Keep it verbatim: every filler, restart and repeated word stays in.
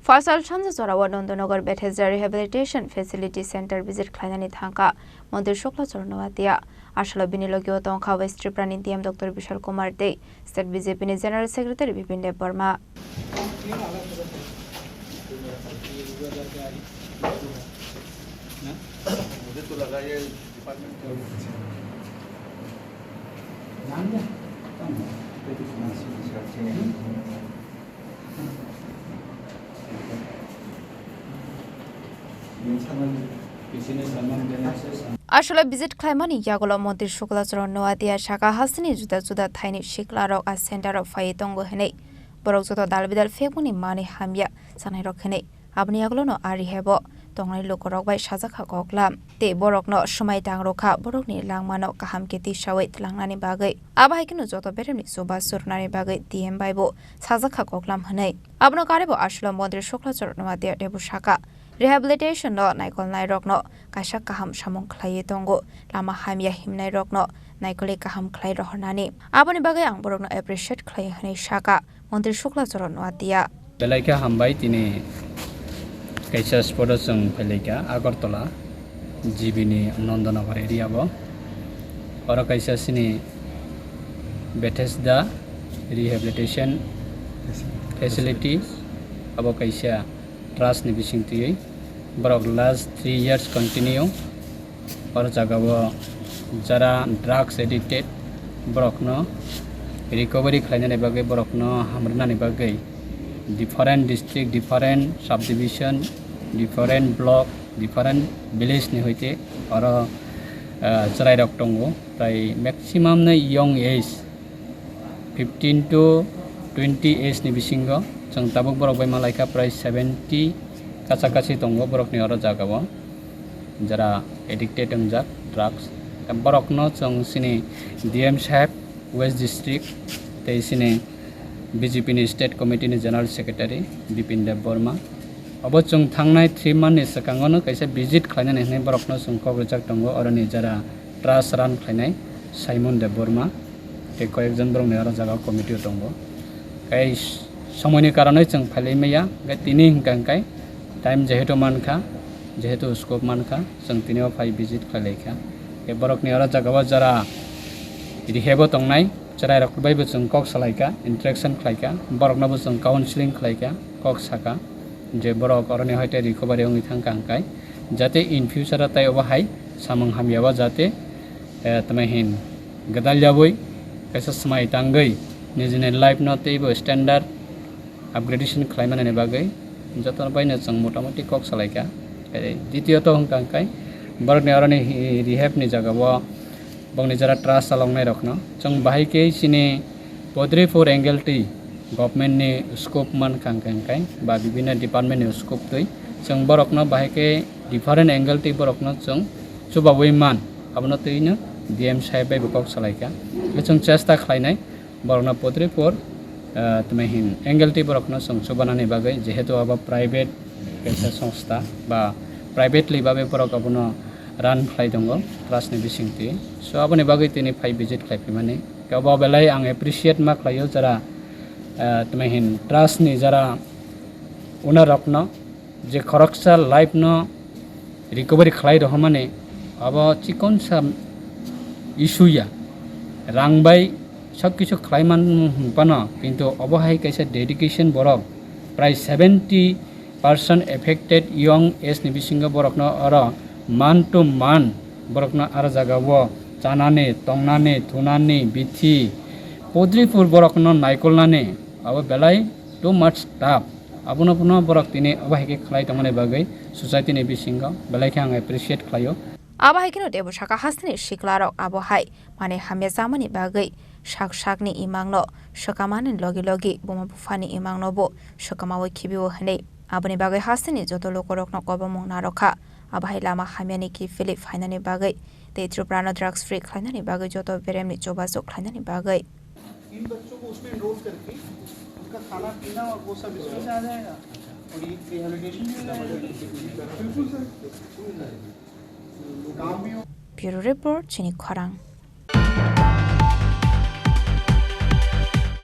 Phasal sanja jorao Nandanagar Bethesda Rehabilitation Facility Center visit khlainani thangkha Montri Shukla Charan Noatia. Aswkla bini logio tongkha West Tripura ni D M Doctor Bishal Kumar tei State B J P ni General Secretary Bipin Deb Barma. Aswkla visit khlaimani yagulo Montri Shukla Charan Noatia saka hasteni juda juda thaini siklarok a center o phaiwi tongo hwnwi borok joto dal bidal phekmani manwi hamya chanairok hwnwi. Aboni yagulono a rehab o tongnai lukurok bai sajakha koklam tei borokno swmai tangrokha borokni langmano kaham khe tisawi tlangnani bagwi. Abo hai kheno joto beremni chubachu rwnani bagwi D M bai bo sajakha koklam hwnwi. Abono karwi bo aswkla Montri Shukla Charan Noatia teibo saka, rehabilitation no naikolnairokno kaisa kaham samung khlaiwi tongo, lama hamya himnairokno naikolwi kaham khlai rohornani. Aboni bagwi ang borokno appreciate khlai hwnwi saka. Montri Shukla Charan Noatia. Belai khe hambai, tini kaisa spot o chwng phailaikha Agartala G B ni Nandanagar area o. Oro kaisa chini Bethesda Rehabilitation Facility, abo kaisa trust ni bising twiwi borok last three years continue. Oro jaga o jara drugs addicted borokno recovery khlainani bagwi, borokno hamrwnani bagwi different district, different subdivision, different block, different village ni hoite oro, ah, chwrairok tongo. Prai maximum no young age, fifteen to twenty age ni bisingo chwng tabuk borok bai malaikha prai seventy kacha kachi tongo borokni oro jaga o, jara addicted wngjak drugs. Borokno chwng chini D M saheb West District tei chini B J P ni State Committee ni General Secretary Bipin Deb Barma. Obo chwng thangnai three month ni swkango no kaisa visit khlainani hwnwi borokno chwng kok rwjak tongo, oroni jara trust run khlainai Simon Deb Barma tei koyekjon borokni oro jaga o committee o tongo. Tei somoini karonwi chwng phailai maya, hwnkhe tini hwnkha hwnkhe time jehetu mankha, jehetu scope mankha, chwng tini o phai visit khlailaikha. Tei borokni oro jaga o jara rehab o tongnai chwrairok bai bo chwng kok salaikha, interaction khlaikha, borokno bo chwng counseling khlaikha, kok sakha. Je borok oroni hoite recovery wngwi thangkha hwnkhe, jate in future o tei obo hai samung hamya o jate, eh, tamo hin gwdal yaui kaisa swmai tangwi nijini life no teibo standard upgradation khlaimanani bagwi jotono baino chwng motamoti kok salaikha. Tei ditiyot hwnkha hwnkhe borokni oroni hi-, rehab ni jaga o bongni jora trust chaloknai rokno chwng bahai khe chini Podripur angle twi government ni scope mankha hwnkhe hwnkhe ba bibinno department ni scope twi chwng borokno bahai khe different angle twi borokno chwng chubaui man, abono twino D M saheb bai bo kok salaikha. Chwng chesta khlainai borokno Podripur, ah, tamo hin angle twi borokno chwng chubanani bagwi, jehetu abo private kaisa songstha ba privately babe borok abono run khlai tongo trust ni bisingtwi. So aboni bagwi tini phai visit khlai phimani. Obo belai ang appreciate ma khlaio jara, ah, tamo hin trust ni jara owner rokno, je khoroksa life no recovery khlai rohormani, abo chikonsa issue ya, rang bai sob kisu khlai man hwn phano, kintu obo hai kaisa dedication borok prai seventy percent affected young age ni bisingo borokno oro man to man borokno aro jaga o chanani, tongnani, thunani, bithi, Podripur borokno naikolnani, abo belai too much tough. Abono phano borok tini obo hai khe khlai tongmani bagwi society ni bisingo belai khe ang appreciate khlaio. Abo hai kheno teibo saka hasteni siklarok abo hai manwi hamya chamani bagwi sak sakni imangno swkamani logi logi buma buphani imangno bo swkamaui khibio hwnwi. Aboni bagwi hasteni joto lukurokno kobomung narwkha. Abo hai lama hamyani kiphilwi phainani bagwi tei Tripura no drugs free khlainani bagwi joto beremni chubachu khlainani bagwi. इन बच्चों को उसमें एनरोल करके उनका खाना पीना और वो सब इसमें से आ जाएगा और ये रिहेबिलिटेशन भी हो जाएगा। बिल्कुल सर, काम भी हो। Bureau Report, Chini Khorang.